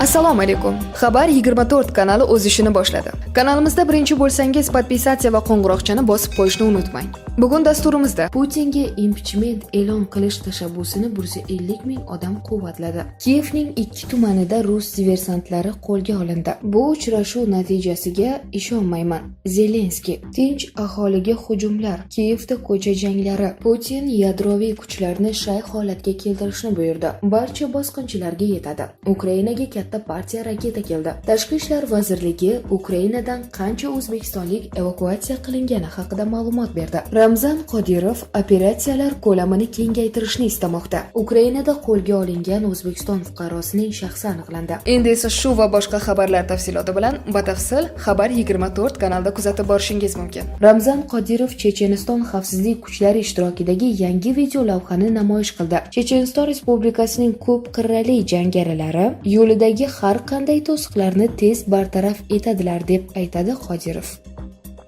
Assalomu alaykum. Xabar 24 kanali o'z ishini boshladi. Kanalimizda birinchi bo'lsangiz, подписаться va qo'ng'iroqchani bosib qo'yishni unutmang. Bugun dasturimizda Putinga impichment e'lon qilish tashabbusini 150 ming odam quvvatladi. Kiyevning ikki tumanida rus diversantlari qo'lga olindi. Bu uchrashuv natijasiga ishonmayman. Zelenskiy: tinch aholiga hujumlar, Kiyevda ko'cha janglari, Putin yadroviy kuchlarni shay holatga keltirishni buyurdi. Barcha bosqinchilarga yetadi. Ukrainaga katta partiya raketa keldi. Tashqi ishlar vazirligi Ukrainadan qancha o'zbekistonlik evakuatsiya qilingani haqida ma'lumot berdi. Ramzan Qodirov operatsiyalar ko'lamini kengaytirishni istamoqda. Ukrainada qo'lga olingan O'zbekiston fuqarosining shaxsi aniqlandi. Endi esa shu va boshqa xabarlar tafsiloti bilan batafsil Xabar 24 kanalida kuzatib borishingiz mumkin. Ramzan Qodirov Checheniston xavfsizlik kuchlari ishtirokidagi yangi video lavhani namoyish qildi. Checheniston Respublikasining ko'p qirrali jangarilari yo'lidagi har qanday to'siqlarni tez bartaraf etadilar, deb aytadi Qodirov.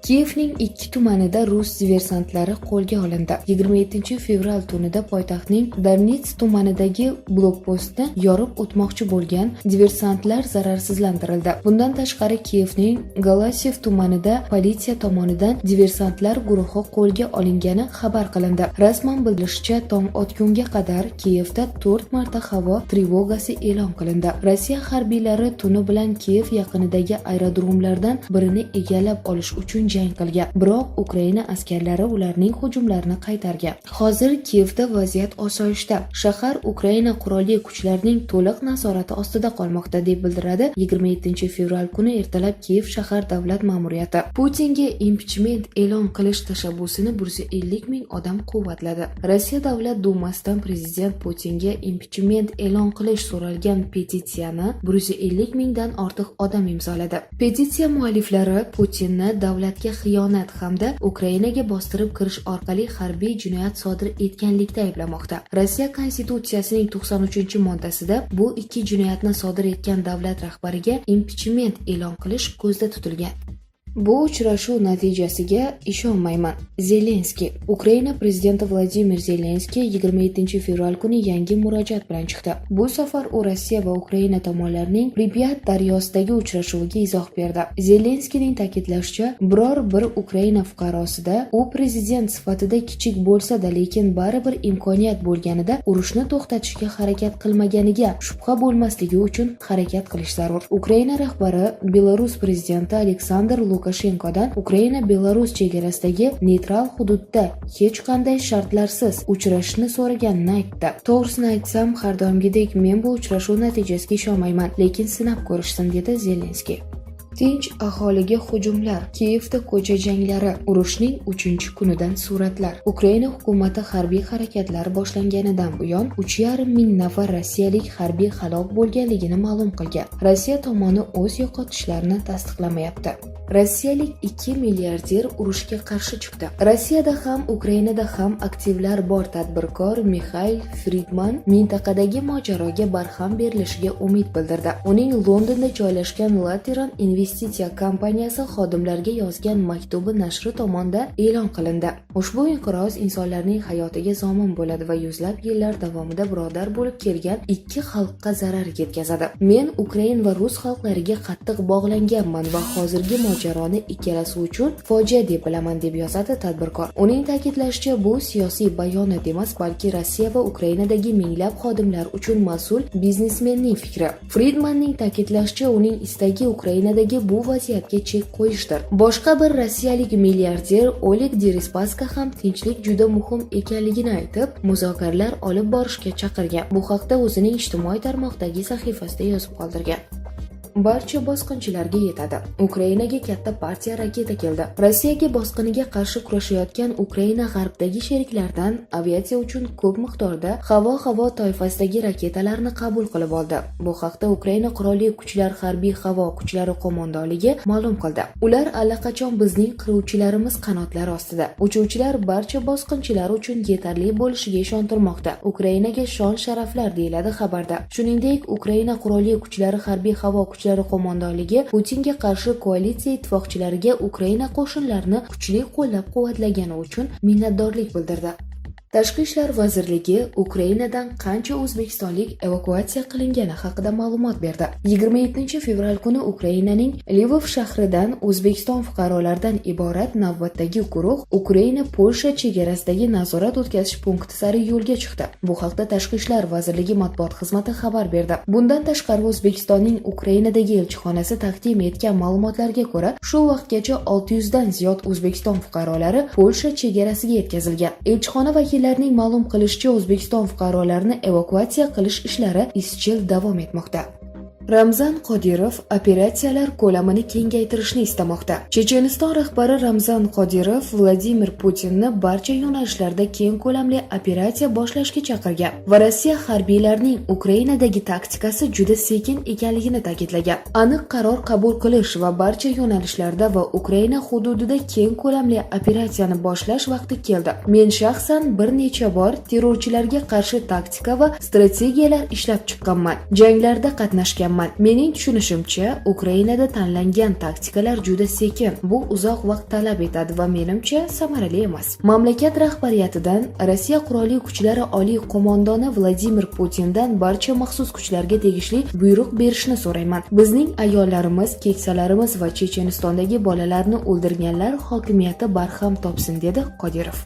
Kiyevning ikki tumanida rus diversantlari qo'lga olindi. 27 fevral tunida poytaxtning Darnits tumanidagi blokpostni yorib o'tmoqchi bo'lgan diversantlar zararsizlantirildi. Bundan tashqari, Kiyevning Golosov tumanida politsiya tomonidan diversantlar guruhi qo'lga olingani xabar qilindi. Rasman bildirilishicha, tong otgunga qadar Kiyevda 4 marta havo trevogasi e'lon qilindi. Rossiya harbiylari tuni bilan Kiyev yaqinidagi aerodromlardan birini egallab olish uchun jang qilgan, biroq Ukraina askarlari ularning hujumlarini qaytargan. Hozir Kiyevda vaziyat osoyishta, shahar Ukraina qurolli kuchlarining to'liq nazorati ostida qolmoqda, deb bildiradi 27 fevral kuni ertalab Kiyev shahar davlat ma'muriyati. Putinga impichment e'lon qilish tashabbusini 150 ming odam quvvatladi. Rossiya Davlat dumasidan prezident Putinga impichment e'lon qilish so'ralgan petitsiyani 150 mingdan ortiq odam imzoladi. Petitsiya mualliflari Putinni davlatga xiyonat hamda Ukrainaga bostirib kirish orqali harbiy jinoyat sodir etganlikda ayblamoqda. Rossiya Konstitutsiyasining 93-moddasida bu ikki jinoyatni sodir etgan davlat rahbariga impichment e'lon qilish ko'zda tutilgan. Bu uchrashuv natijasiga ishonmayman. Zelenskiy. Ukraina prezidenti Vladimir Zelenskiy 27 fevral kuni yangi murojaat bilan chiqdi. Bu safar u Rossiya va Ukraina tomonlarining Pripyat daryosidagi uchrashuviga izoh berdi. Zelenskiyning ta'kidlashicha, biror bir Ukraina fuqarosida, u prezident sifatida kichik bo'lsa-da, lekin baribir imkoniyat bo'lganida urushni to'xtatishga harakat qilmaganiga shubha bo'lmasligi uchun harakat qilish zarur. Ukraina rahbari Belarus prezidenti Aleksandr Lukashenkodan Ukraina-Belarus chegarasidagi neytral hududda hech qanday shartlarsiz uchrashishni so'raganini aytdi. To'g'risini aytsam, har doimgidek men bu uchrashuv natijasiga ishonmayman, lekin sinab ko'rishsin, dedi Zelenskiy. Tinch aholiga hujumlar, Kiyevda ko'cha janglari, urushning 3-kunidan suratlar. Ukraina hukumati harbiy harakatlar boshlanganidan buyon 3,5 ming nafar rossiyalik harbiy halok bo'lganligini ma'lum qilgan. Rossiya tomoni o'z yo'qotishlarini tasdiqlamayapti. Rossiyalik ikki milliarder urushga qarshi chiqdi. Rossiyada ham, Ukrainada ham aktivlar bor tadbirkor Mixail Fridman mintaqadagi mojaroga barham berilishiga umid bildirdi. Uning Londonda joylashgan Lateran investitsiya kompaniyasi xodimlarga yozgan maktubi nashri tomonidan e'lon qilindi. Ushbu inqiroz insonlarning hayotiga zomin bo'ladi va yuzlab yillar davomida birodar bo'lib kelgan ikki xalqqa zarar yetkazadi. Men ukrain va rus xalqlariga qattiq bog'langanman va hozirgi mojaroni ikkalasi uchun fojia deb bilaman, deb yozadi tadbirkor. Uning ta'kidlashicha, bu siyosiy bayonot emas, balki Rossiya va Ukrainadagi minglab xodimlar uchun mas'ul biznesmenning fikri. Fridmanning ta'kidlashicha, uning istagi Ukrainadagi bu vaziyatga chek qo'yishdir. Boshqa bir rossiyalik milliarder Oleg Deripaska ham tinchlik juda muhim ekanligini aytib, muzokaralar olib borishga chaqirgan. Bu haqda o'zining ijtimoiy tarmoqdagi sahifasida yozib qoldirgan. Barcha bosqinchilarga yetadi. Ukrainaga katta partiya raketa keldi. Rossiyaga bosqiniga qarshi kurashayotgan Ukraina g'arbdagi sheriklardan aviatsiya uchun ko'p miqdorda havo-havo toifasidagi raketalarni qabul qilib oldi. Bu haqda Ukraina Qurolli Kuchlar harbiy havo kuchlari qo'mondonligi ma'lum qildi. Ular allaqachon bizning qiruvchilarimiz qanotlari ostida. Uchuvchilar barcha bosqinchilar uchun yetarli bo'lishiga ishontirmoqda. Ukrainaga shon sharaflar, deyiladi xabarda. Shuningdek, Ukraina Qurolli Kuchlari harbiy havo kuchlari qo'mondonligi Putinga qarshi koalitsiya ittifoqchilariga Ukraina qo'shinlarini kuchli qo'llab-quvvatlagani uchun minnatdorlik bildirdi. Tashqi ishlar vazirligi Ukrainadan qancha o'zbekistonlik evakuatsiya qilingani haqida ma'lumot berdi. 27 fevral kuni Ukrainaning Lvov shahridan O'zbekiston fuqarolaridan iborat navbatdagi guruh Ukraina-Polsha chegarasidagi nazorat o'tkazish punkti sari yo'lga chiqdi. Bu haqda Tashqi ishlar vazirligi matbuot xizmati xabar berdi. Bundan tashqari, O'zbekistonning Ukrainadagi elchixonasi taqdim etgan ma'lumotlarga ko'ra, shu vaqtgacha 600 dan ziyod O'zbekiston fuqarolari Polsha chegarasiga yetkazilgan. Elchixona vakillarining ma'lum qilishicha, O'zbekiston fuqarolarini evakuatsiya qilish ishlari izchil davom etmoqda. Ramzan Qodirov operatsiyalar ko'lamini kengaytirishni istamoqda. Checheniston rahbari Ramzan Qodirov Vladimir Putinni barcha yo'nalishlarda keng ko'lamli operatsiya boshlashga chaqirgan va Rossiya harbiylarining Ukrainadagi taktikasi juda sekin ekanligini ta'kidlagan. Aniq qaror qabul qilish va barcha yo'nalishlarda va Ukraina hududida keng ko'lamli operatsiyani boshlash vaqti keldi. Men shaxsan bir necha bor terrorchilarga qarshi taktika va strategiyalar ishlab chiqqanman. Janglarda qatnashganman. Mening tushunishimcha, Ukrainada tanlangan taktikalar juda sekin. Bu uzoq vaqt talab etadi va menimcha samarali emas. Mamlakat rahbariyatidan, Rossiya qurolli kuchlari oliy qo'mondoni Vladimir Putindan barcha maxsus kuchlarga tegishli buyruq berishni so'rayman. Bizning ayollarimiz, keksalarimiz va Chechenistondagi bolalarni o'ldirganlar hokimiyati barham topsin, dedi Qodirov.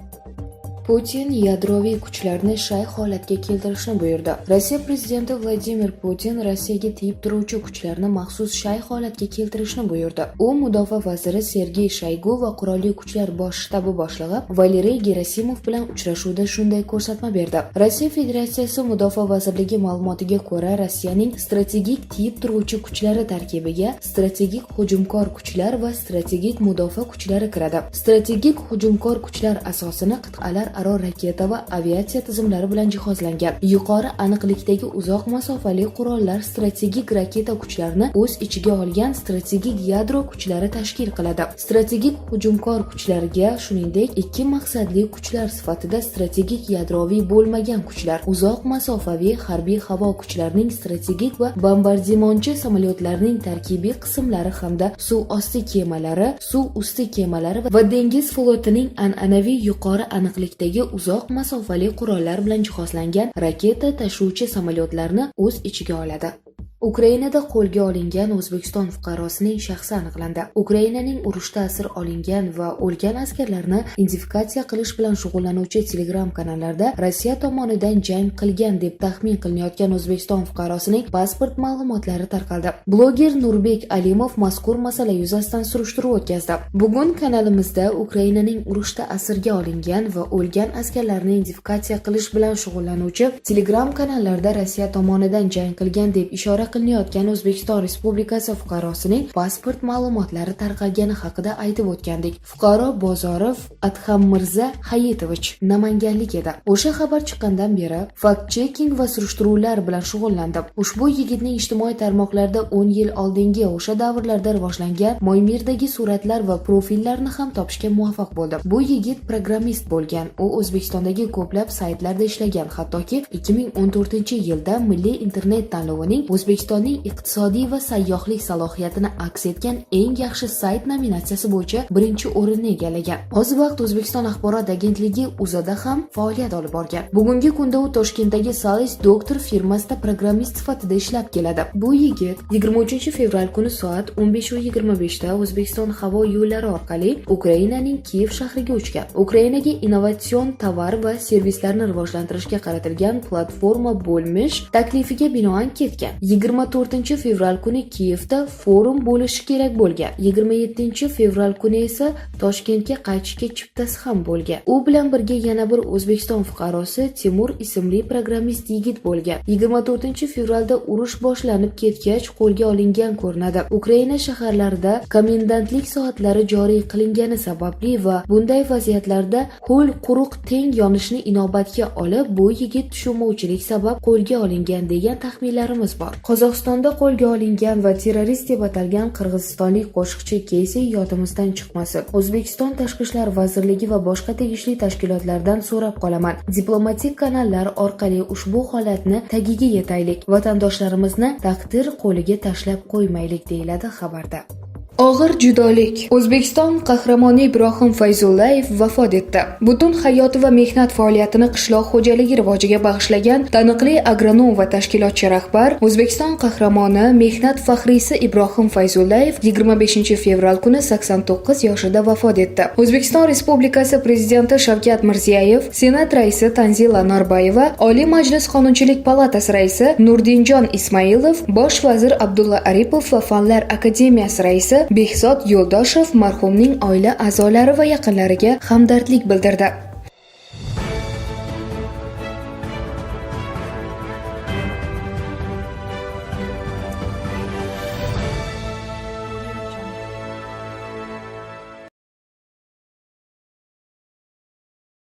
Putin yadroviy kuchlarni shay holatga keltirishni buyurdi. Rossiya prezidenti Vladimir Putin Rossiyaga tiyib turuvchi kuchlarni maxsus shay holatga keltirishni buyurdi. U mudofaa vaziri Sergey Shoygu va Qurolli kuchlar bosh shtabi boshlig'i Valeriy Gerasimov bilan uchrashuvda shunday ko'rsatma berdi. Rossiya Federatsiyasi Mudofaa vazirligi ma'lumotiga ko'ra, Rossiyaning strategik tiyib turuvchi kuchlari tarkibiga strategik hujumkor kuchlar va strategik mudofaa kuchlari kiradi. Strategik hujumkor kuchlar asosini qit'alar aro raketa va aviatsiya tizimlari bilan jihozlangan yuqori aniqlikdagi uzoq masofali qurollar, strategik raketa kuchlarini o'z ichiga olgan strategik yadro kuchlari tashkil qiladi. Strategik hujumkor kuchlarga, shuningdek, ikki maqsadli kuchlar sifatida strategik yadroviy bo'lmagan kuchlar, uzoq masofaviy harbiy havo kuchlarining strategik va bombardimonchi samolyotlarning tarkibiy qismlari hamda suv osti kemalari, suv usti kemalari va dengiz flotining an'anaviy yuqori aniqlikdagi uzoq masofali qurollar bilan jihozlangan raketa tashuvchi samolyotlarni o'z ichiga oladi. Ukrainada qo'lga olingan O'zbekiston fuqarosining shaxsi aniqlandi. Ukrainaning urushda asir olingan va o'lgan askarlarni identifikatsiya qilish bilan shug'ullanuvchi Telegram kanallarda Rossiya tomonidan jang qilgan deb taxmin qilinayotgan O'zbekiston fuqarosining pasport ma'lumotlari tarqaldi. Bloger Nurbek Alimov mazkur masala yuzasidan surishtiruv o'tkazdi. Bugun kanalimizda Ukrainaning urushda asirga olingan va o'lgan askarlarni identifikatsiya qilish bilan shug'ullanuvchi Telegram kanallarda Rossiya tomonidan jang qilgan deb ishora qilinayotgan O'zbekiston Respublikasi fuqarosining pasport ma'lumotlari tarqalgani haqida aytib o'tgandik. Fuqaro Bozorov Adhammirza Hayitovich namanganlik edi. O'sha xabar chiqqandan beri fact checking va surishtiruvlar bilan shug'ullandim. Ushbu yigitning ijtimoiy tarmoqlarda 10 yil oldingi, o'sha davrlarda rivojlangan Moymirdagi suratlar va profillarni ham topishga muvaffaq bo'ldim. Bu yigit programmist bo'lgan. U O'zbekistondagi ko'plab saytlarda ishlagan, hattoki 2014-yilda Milliy internet tanlovining O'zbekistonning iqtisodiy va sayyohlik salohiyatini aks etgan eng yaxshi sayt nominatsiyasi bo'yicha birinchi o'rinni egallagan. Oz vaqt O'zbekiston axborot agentligi UzAda ham faoliyat olib borgan. Bugungi kunda u Toshkentdagi Salis Doctor firmasida programmist sifatida ishlab keladi. Bu yigit 23 fevral kuni soat 15:25 da O'zbekiston havo yo'llari orqali Ukrainaning Kiyev shahriga uchgan. Ukrainaga innovatsion tovar va servislarni rivojlantirishga qaratilgan platforma bo'lmish taklifiga binoan ketgan. 24 fevral kuni Kiyevda forum bo'lishi kerak bo'lgan. 27 fevral kuni esa Toshkentga qaytishga chiptasi ham bo'lgan. U bilan birga yana bir O'zbekiston fuqarosi Timur ismli programmist yigit bo'lgan. 24 fevralda urush boshlanib ketgach qo'lga olingan ko'rinadi. Ukraina shaharlarida komendantlik soatlari joriy qilingani sababli va bunday vaziyatlarda ho'l quruq teng yonishni inobatga olib, bu yigit tushunmovchilik sabab qo'lga olingan degan taxminlarimiz bor. Qozog'istonda qo'lga olingan va terrorist deb atalgan qirg'izistonlik qo'shiqchi Keysi yodimizdan chiqmasin. O'zbekiston Tashqi ishlar vazirligi va boshqa tegishli tashkilotlardan so'rab qolaman. Diplomatik kanallar orqali ushbu holatni tagiga yetaylik. Vatandoshlarimizni taqdir qo'liga tashlab qo'ymaylik, deyiladi xabarda. Og'ir judolik. O'zbekiston qahramoni Ibrohim Fayzullayev vafot etdi. Butun hayoti va mehnat faoliyatini qishloq xo'jaligi rivojiga bag'ishlagan taniqli agronom va tashkilotchi rahbar, O'zbekiston qahramoni, mehnat faxriysi Ibrohim Fayzullayev 25 fevral kuni 89 yoshida vafot etdi. O'zbekiston Respublikasi Prezidenti Shavkat Mirziyoyev, Senat raisi Tanzila Norboyeva, Oliy Majlis Qonunchilik palatasi raisi Nurdinjon Ismailov, Bosh vazir Abdulla Aripov va Fanlar akademiyasi raisi Behzod Yo'ldoshev marhumning oila a'zolari va yaqinlariga hamdardlik bildirdi.